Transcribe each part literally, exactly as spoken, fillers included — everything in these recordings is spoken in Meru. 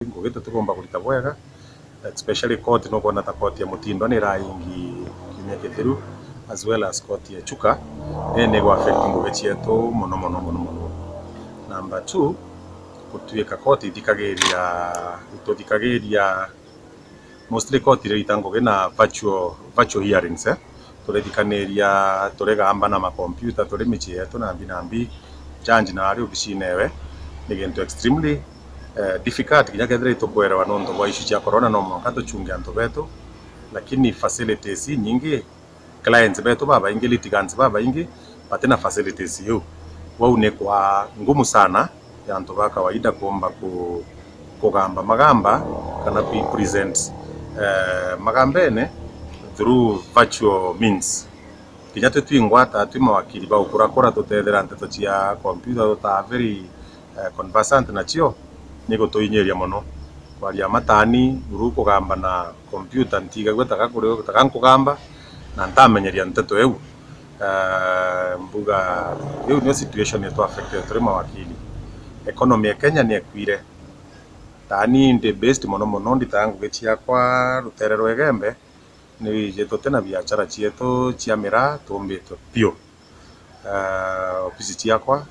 ngugi tutikumba kurita bwega, especially court, nukwona ta court ya Mutindwa ni iraingi kiumia kithiru, as well as court ya Chuka, ni, ni gu affect ngugi cietu mono, mono, mono, mono. Number two, gutuika court ithikagiria, ituthikagiria, mostly court irita ngugi na virtual, virtual hearings, eh? Turithikaniria, turigamba na makompyuta, turi micii yetu nambi nambi, judge na ari obicine ewe, ni gintu extremely, eh, difficult, kinya kethira itukwerewa nontu bwa issue cia corona, no mwanka tuchunge antu betu, lakini facilities inyingi, clients betu babaingi, litigants babaingi, batina facilities iu. Kwou ni kwa ngumu sana ya antu ba kawaida kuumba ku-, kugamba magamba kana ku present, eh, magambene through virtual means. Kinya twi twingwata, twi mawakili ba gukurakura, tutethira nteto cia computer tutaa very, eh, conversant nacio, ni gutuinyiria mono. Kwaria matani, buru kugamba na computer, ntigagua taka kuri, taka nkugamba, na ntamenyeria nteto iu. Eh, mbuga, iu niyo situation itu affected turi mawakili. Economy ya Kenya ni ekwire. Tani ndi based mono mono, nditaga ngugi ciakwa rutere rwa Igembe, ni wiji tutina biashara cietu cia miraa tumbitwe piu. Eh, ofisi ciakwa,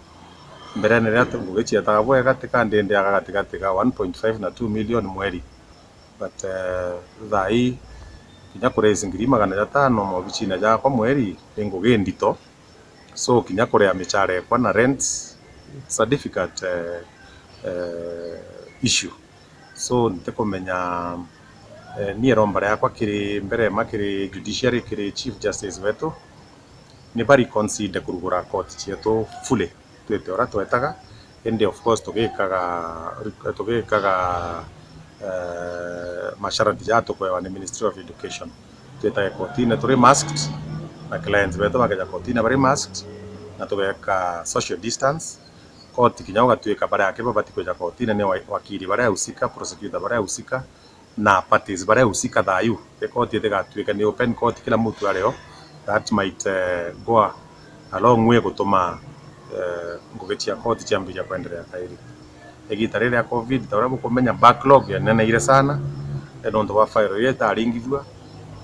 mberene riria tu-, ngugi cietaga bwega, tika ndindiaga gatigati ga one point five na two million mweri. But, eh, thaa ii, kinya ku raise ngiri magana jatano maobicine jakwa mweri, ni ngugi ndito. So, kinya kuria michara ekwa na rent, it's a difficult, eh, eh, issue. So, ntikumenya, eh, nie iromba riakwa kiri mbere ma kiri judiciary, kiri Chief Justice wetu, ni ba reconsider kurugura court cietu fully, twite uria twetaga, indi of course tugikaga, tugikaga, eh, masharti ja tukwewa ni Ministry of Education. Twitage kotine turi masked, na clients betu bakeja kotine bari masked, na tugeka social distance. Koti kinya ugatwika baria aki babati kwija kotine ni wa-, wakili baria usika, prosecutor baria usika, na parties baria usika thayu. Koti itigatuike ni open court, kila muntu ari o, that might, eh, go a long way gutuma, eh, ngugi cia koti ciambiria kwenderea kairi. Igita riri ria covid, ta uria bukumenya, backlog yaneneire sana, eh, nontu bwa file iria itaringithua,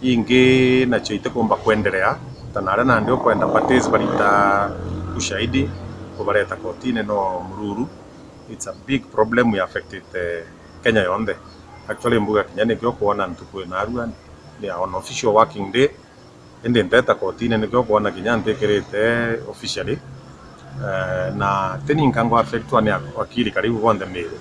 ingi nacio itikumba kwenderea, ta naria nandi ukwenda parties barita ushahidi kubareta kotine no mururu. It's a big problem we affected, eh, Kenya yonthe. Actually, mbuga kinya nikio kwona ntuku inarua ni on official working day, indi nteta kotine nikio kwona kinya ntikirite officially. Eh, na tini nkango affectwa ni ak-, wakili karibu bonthe Meru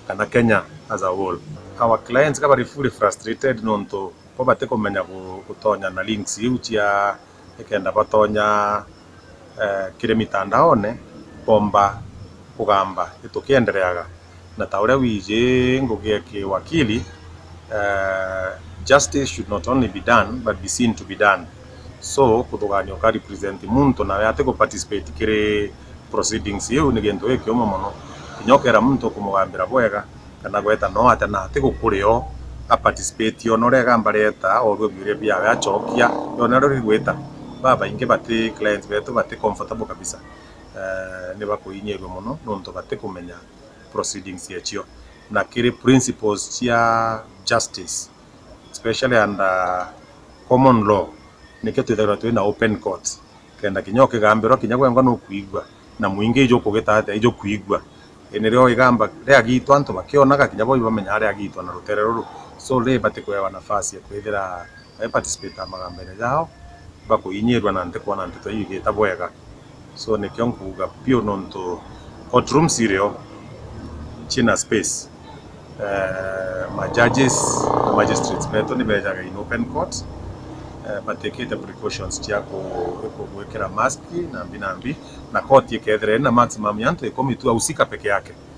kana Kenya as a whole. Our clients ka bari fully frustrated nontu bo batikumenya gu-, gutonya na links iu cia ikenda batonya, eh, kiri mitandaone, bomba kugamba itukiendereaga. Na ta uria wiji ngugi ya kiwakili, eh, justice should not only be done, but be seen to be done. So, kuthugania uka represent muntu nawe ati ku participate kiri proceedings iu ni gintu gikiuma mono. Kinya ukera muntu ukumugambira bwega, kana gweta no ate na ati gukuri o, a participate ona uria igamba rieta, orue biuria biawe, acokia, yona rio rigwita. Babaingi bati clients betu bati comfortable kabisa. Eh, ni bakuinyirua mono nontu bati kumenya proceedings yacio. Na kiri principles cia justice, especially under common law, nikio twithagirwa twina open court. Kenda kinya ukigambirwa, kinya gwengwa nukwigua, na mwingi iju kugita atia, iju kwigua. Indi rio igamba riagitwa, antu bakionaga, kinya bo ibamenyaga riagitwa na rutere ruru. So, ribati kuewa nafasi ya kwithira bai participate magambene jao, bakuinyirua na ntikwona nteto iu igita bwega. So, nikio nkuuga piu nontu courtrooms irio ciina space. Eh, ma judges na magistrates betu ni bejaga in open court, eh, batikite precautions cia ku-, ku-, gwikira mask nambi nambi, na court ikethira ina maximum ya antu ikumi tu ahusika peke yake.